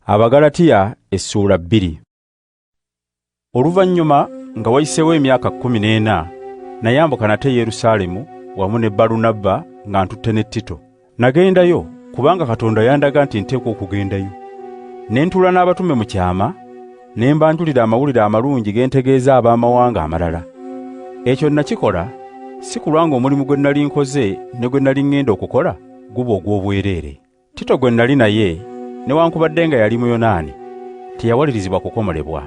Abagalatiya essuula 2. Oluvannyuma nga wayiseewo emyaka 14 nayambuka nate Yerusaalemu wamu ne Balunabba nga ntutte ne Tito. Nagendayo kubanga Katonda yandaga nti nteekwa okugendayo. Ne ntuula n'abatume mu kyama, ne mbanjulira amawulire amalungi ge ntegeeza ab'amawanga amalala. Ekyo nakikola si kulwa ng'omulimu gwe nali nkoze ne gwe nali ŋŋenda okukola guba ogw'obwereere. Tito gwe nali naye newankubadde nga yali Muyonaani teyawalirizibwa kukomolebwa.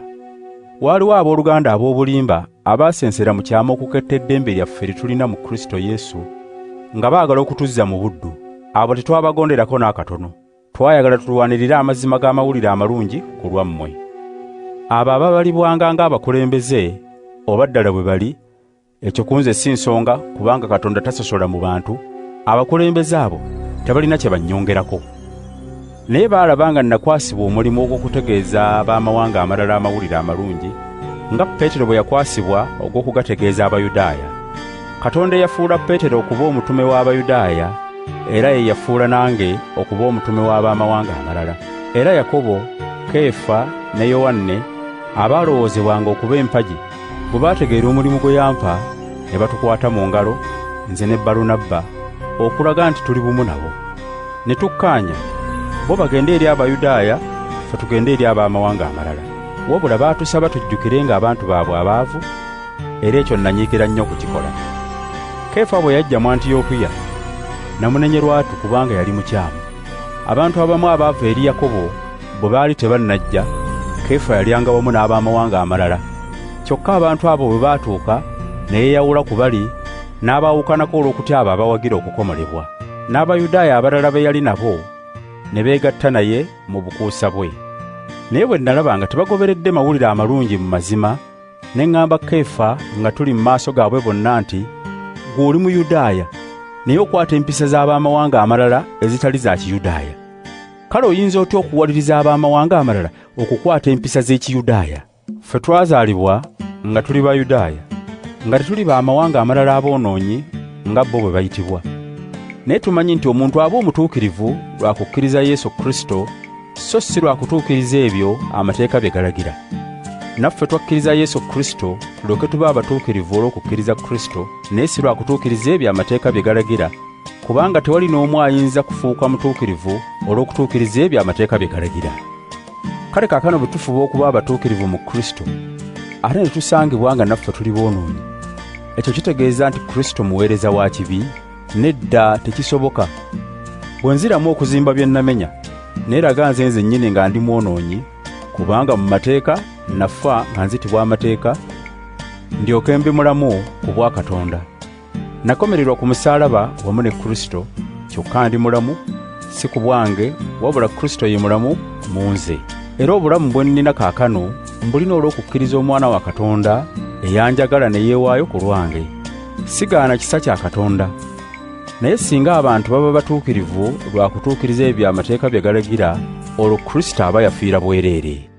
Waaliwo abooluganda ab'obulimba abaasensera mu kyama okuketta eddembe lyaffe lye tulina mu Kristo Yesu nga baagala okutuzza mu buddu. Abo tetwabagonderako n'akatono. Twayagala tulwanirire amazima g'amawulire amalungi ku lwammwe. Abo ababalibwanga ng'abakulembeze oba ddala bwe bali, ekyo ku nze si nsonga kubanga Katonda tasosola mu bantu. Abakulembeze abo tebalina kye bannyongerako. Naye baalaba nga nakwasibwa omulimu ogw'okutegeeza ab'amawanga amalala amawulire amalungi, nga Peetero bwe yakwasibwa ogw'okugategeeza Abayudaaya. Katonda eyafuula Peetero okuba omutume w'Abayudaaya era ye yafuula nange okuba omutume w'ab'amawanga amalala. Era Yakobo, Keefa ne Yowanne abaalowoozebwanga okuba empagi bwe baategeera omulimu gwe yampa ne batukwata mu ngalo nze ne Balunabba okulaga nti tuli bumu nabo. Ne tukkaanya bo bagende eri Abayudaaya ffe tugende eri ab'amawanga amalala. Wabula baatusaba tujjukirenga abantu baabwe abaavu, era ekyo nanyiikira nnyo okukikola. Keefa bwe yajja mu Antiyokiya namunenya lwatu kubanga yali mukyamu. Abantu abamu abaava eri Yakobo bwe baali tebannajja, Keefa yalyanga wamu n'ab'amawanga amalala. Kyokka abantu abo bwe baatuuka ne yeeyawula ku bali n'abaawukanako olw'okutya abo abawagira okukomolebwa. N'Abayudaaya abalala be yali nabo ne beegatta naye mu bukuusa bwe. Naye bwe nalaba nga tebagoberedde mawulire amalungi mu mazima, ne ŋŋamba Keefa nga tuli mu maaso gaabwe bonna nti, "Ggwe oli Muyudaaya, naye okwata empisa z'ab'amawanga amalala ezitali za Kiyudaaya. Kale oyinza otya okuwaliriza ab'amawanga amalala okukwata empisa z'Ekiyudaaya?" Ffe twazaalibwa nga tuli Bayudaaya, nga tetuli b'amawanga amalala aboonoonyi nga bo bwe bayitibwa. Naye tumanyi nti omuntu aba omutuukirivu lwa kukkiriza Yesu Kristo, so si lwa kutuukiriza ebyo amateeka bye galagira. Naffe twakkiriza Yesu Kristo tulyoke tube abatuukirivu olw'okukkiriza Kristo, naye si lwa kutuukiriza ebyo amateeka bye galagira, kubanga tewali n'omu ayinza kufuuka mutuukirivu olw'okutuukiriza ebyo amateeka bye galagira. Kale kaakano bwe tufuba okuba abatuukirivu mu Kristo, ate ne tusangibwa nga naffe tuli boonoonyi, ekyo kitegeeza nti Kristo muweereza wa kibi? Nedda, tekisoboka. Bwe nziramu okuzimba bye namenya, neeraga nze nzennyini nga ndi mwonoonyi, kubanga mu mateeka nafa nga nzitibwa amateeka, ndyoke mbe mulamu ku bwa Katonda. Nakomererwa ku musaalaba wamu ne Kristo, kyokka ndi mulamu si ku bwange, wabula Kristo ye mulamu mu nze. Era obulamu bwe nnina kaakano mbulina olw'okukkiriza Omwana wa Katonda eyanjagala ne yeewaayo ku lwange. Sigaana kisa kya Katonda. Naye singa abantu baba batuukirivu lwa kutuukiriza ebyo amateeka bye galagira, olwo Kristo aba yafiira bwereere.